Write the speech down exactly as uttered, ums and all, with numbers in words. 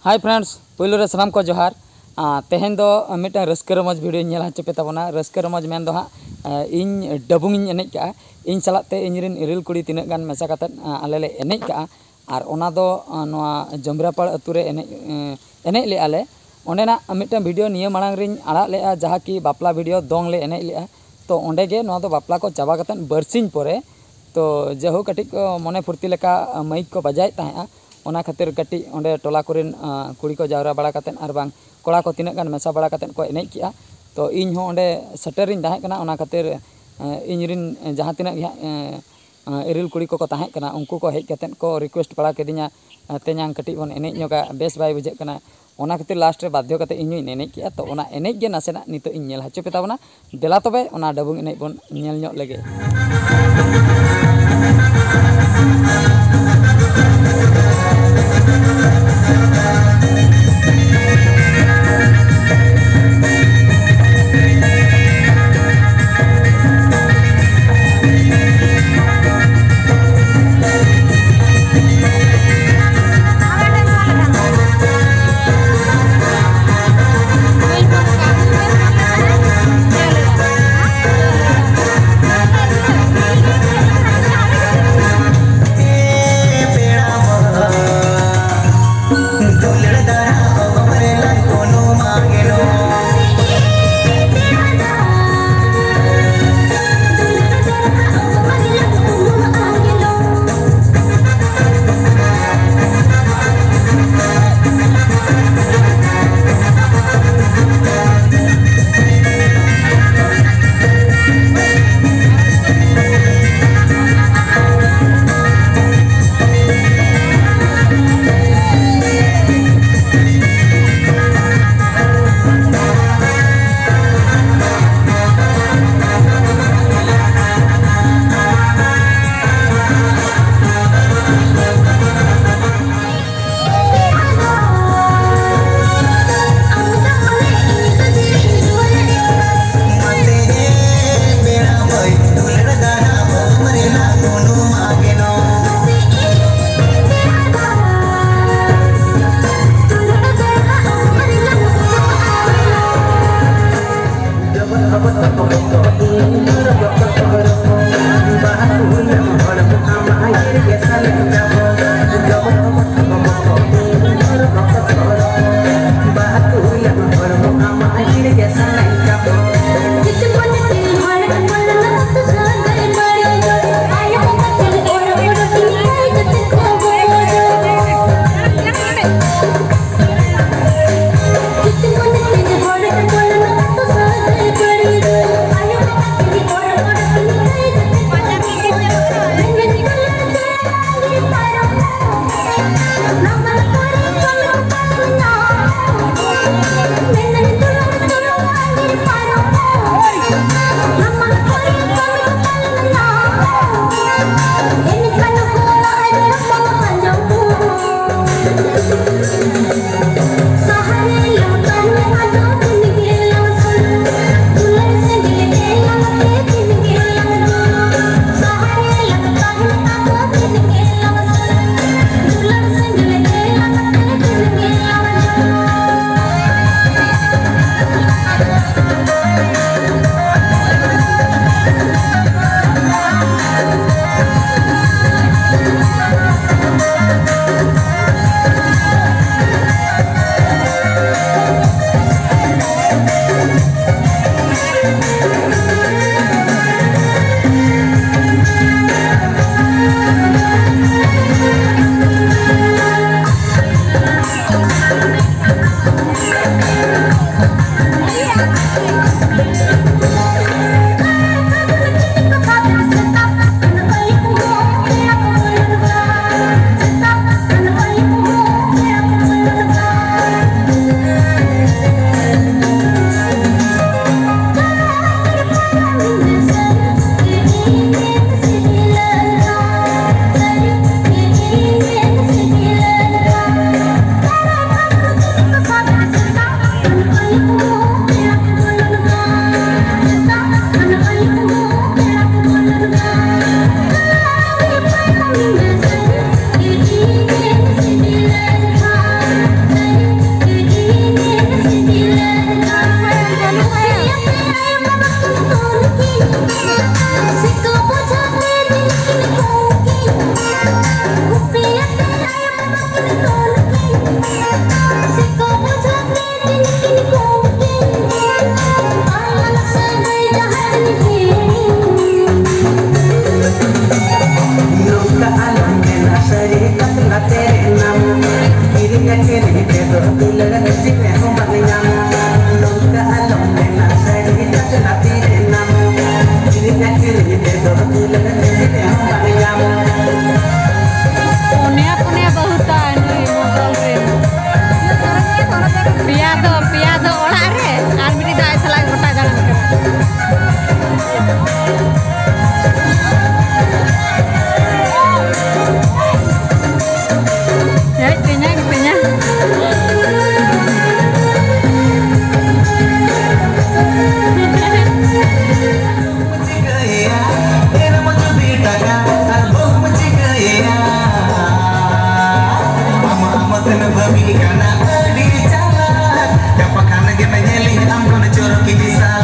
Hi friends, ᱯᱳᱭᱞᱳ ᱨᱮ ᱥᱟᱱᱟᱢ ᱠᱚ ᱡᱚᱦᱟᱨ᱾ ᱟᱨ ᱛᱮᱦᱮᱧ ᱫᱚ ᱢᱤᱫᱴᱟᱝ ᱨᱟᱹᱥᱠᱟᱹ ᱨᱚᱢᱚᱡᱽ ᱵᱷᱤᱰᱤᱭᱳᱧ ᱧᱮᱞ ᱦᱚᱪᱚ ᱯᱮ ᱛᱟᱵᱚᱱᱟ᱾ ᱨᱟᱹᱥᱠᱟᱹ ᱨᱚᱢᱚᱡᱽ ᱢᱮᱱ ᱫᱚ ᱦᱟᱸᱜ, ᱤᱧ ᱰᱟᱵᱩᱝ ᱤᱧ ᱮᱱᱮᱡ ᱠᱟᱜᱼᱟ᱾ ᱤᱧ ᱥᱟᱞᱟᱜ ᱛᱮ ᱤᱧ ᱨᱮᱱ ᱤᱨᱤᱞ ᱠᱩᱲᱤ ᱛᱤᱱᱟᱹᱜ ᱜᱟᱱ ᱢᱮᱥᱟ ᱠᱟᱛᱮᱫ, ᱟᱞᱮ ᱞᱮ ᱮᱱᱮᱡ ᱠᱟᱜᱼᱟ᱾ ᱟᱨ ᱚᱱᱟ ᱫᱚ, ᱱᱚᱣᱟ ᱡᱚᱢᱵᱽᱨᱟᱯᱟᱲ ᱟᱹᱛᱩ ᱨᱮ ᱮᱱᱮᱡ, ᱮᱱᱮᱡ ᱞᱮᱜᱼᱟ ᱞᱮ᱾ ᱚᱸᱰᱮᱱᱟᱜ ᱢᱤᱫᱴᱟᱝ ᱵᱷᱤᱰᱤᱭᱳ ᱱᱤᱭᱟᱹ ᱢᱟᱲᱟᱝ ᱨᱤᱧ ᱟᱲᱟᱜ ᱞᱮᱜᱼᱟ, ᱡᱟᱦᱟᱸ ᱠᱤ ᱵᱟᱯᱞᱟ ᱵᱷᱤᱰᱤᱭᱳ ᱫᱚᱝ ᱞᱮ ᱮᱱᱮᱡ ᱞᱮᱜᱼᱟ᱾ ᱛᱚ ᱚᱸᱰᱮ ᱜᱮ ᱱᱚᱣᱟ ᱫᱚ ᱵᱟᱯᱞᱟ ᱠᱚ ᱪᱟᱵᱟ ᱠᱟᱛᱮᱫ ᱵᱟᱨᱥᱤᱧ ᱯᱚᱨᱮ, ᱛᱚ ᱡᱟᱭᱦᱳᱠ ᱠᱟᱹᱴᱤᱡ ᱠᱚ ᱢᱚᱱᱮ ᱯᱷᱩᱨᱛᱤ ᱞᱮᱠᱟ ᱢᱟᱭᱤᱠ ᱠᱚ ᱵᱟᱡᱟᱭᱮᱫ ᱛᱟᱦᱮᱸᱜᱼᱟ᱾ ᱚᱱᱟ ᱠᱷᱟᱹᱛᱤᱨ ᱠᱟᱹᱴᱤᱡ ᱚᱸᱰᱮ ᱴᱚᱞᱟ ᱠᱚᱨᱮᱱ, ᱟᱸ, ᱠᱩᱲᱤ ᱠᱚ ᱡᱟᱣᱨᱟ ᱵᱟᱲᱟ ᱠᱟᱛᱮᱫ ᱟᱨ ᱵᱟᱝ ᱠᱚᱲᱟ ᱠᱚ ᱛᱤᱱᱟᱹᱜ ᱜᱟᱱ ᱢᱮᱥᱟ ᱵᱟᱲᱟ ᱠᱟᱛᱮᱫ ᱠᱚ ᱮᱱᱮᱡ ᱠᱮᱜᱼᱟ᱾ ᱛᱚ ᱤᱧ ᱦᱚᱸ ᱚᱸᱰᱮ ᱥᱮᱴᱮᱨᱤᱧ ᱛᱟᱦᱮᱸ ᱠᱟᱱᱟ᱾ ᱚᱱᱟ ᱠᱷᱟᱹᱛᱤᱨ, ᱟᱸ, ᱤᱧ ᱨᱮᱱ ᱡᱟᱦᱟᱸ ᱛᱤᱱᱟᱹᱜ ᱜᱮ ᱦᱟᱸᱜ, ᱟᱸ, ᱟᱸ, ᱤᱨᱤᱞ ᱠᱩᱲᱤ ᱠᱚᱠᱚ ᱛᱟᱦᱮᱸ ᱠᱟᱱᱟ, ᱩᱱᱠᱩ ᱠᱚ ᱦᱮᱡ ᱠᱟᱛᱮᱫ ᱠᱚ ᱨᱤᱠᱩᱭᱮᱥᱴ ᱵᱟᱲᱟ ᱠᱤᱫᱤᱧᱟ, "ᱛᱮᱧᱟᱝ ᱠᱟᱹᱴᱤᱡ ᱵᱚᱱ ᱮᱱᱮᱡ ᱧᱚᱜᱟ, ᱵᱮᱥ ᱵᱟᱭ ᱵᱩᱡᱷᱟᱹᱜ ᱠᱟᱱᱟ᱾" ᱚᱱᱟ ᱠᱷᱟᱹᱛᱤᱨ ᱞᱟᱥᱴ ᱨᱮ ᱵᱟᱫᱽᱫᱷᱚ ᱠᱟᱛᱮ ᱤᱧ ᱦᱚᱸᱧ ᱮᱱᱮᱡ ᱠᱮᱜᱼᱟ᱾ ᱛᱚ ᱚᱱᱟ ᱮᱱᱮᱡ ᱜᱮ ᱱᱟᱥᱮᱱᱟᱜ ᱱᱤᱛᱚᱜ ᱤᱧ ᱧᱮᱞ ᱦᱚᱪᱚ ᱯᱮ ᱛᱟᱵᱚᱱᱟ᱾ ᱫᱮᱞᱟ ᱛᱚᱵᱮ ᱚᱱᱟ ᱰᱟᱹᱵᱩᱝ ᱮᱱᱮᱡ ᱵᱚᱱ ᱧᱮᱞ ᱧᱚᱜ ᱞᱮᱜᱮ᱾ ᱯᱩᱱᱭᱟ ᱯᱩᱱᱭᱟ ᱵᱟᱹᱦᱩ ᱛᱟᱭ ᱱᱩᱭ ᱢᱚᱰᱚᱞ ᱨᱮᱱ᱾ ᱯᱮᱭᱟ ᱫᱚ, ᱯᱮᱭᱟ ᱫᱚ ᱚᱲᱟᱜ ᱨᱮ ᱟᱨ ᱢᱤᱫᱴᱤᱡ ᱫᱚ ᱟᱡ ᱥᱟᱞᱟᱜ ᱜᱚᱴᱟ ᱫᱟᱬᱟᱱ ᱠᱟᱱᱟ᱾ ᱦᱮᱡ ᱯᱮᱧᱟ, ᱦᱮᱡ ᱯᱮᱧᱟ᱾ ᱪᱤᱠᱟᱹᱭᱟ, ᱮᱱ ᱢᱚᱡᱩᱫᱤ ᱴᱟᱠᱟ ᱟᱨ ᱵᱟᱹᱦᱩᱢ ᱪᱤᱠᱟᱹᱭᱟ? ᱟᱢ, ᱟᱢ ᱛᱮᱢ ᱵᱷᱟᱹᱵᱤ ᱠᱟᱱᱟ ᱟᱹᱰᱤ ᱪᱟᱞᱟᱠ, ᱜᱟᱯᱟ ᱠᱷᱟᱱ ᱜᱮ ᱧᱮᱞᱤᱧ ᱟᱢ ᱠᱷᱚᱱ ᱪᱚᱨᱚᱠᱤᱡ ᱥᱟᱞᱟᱠ᱾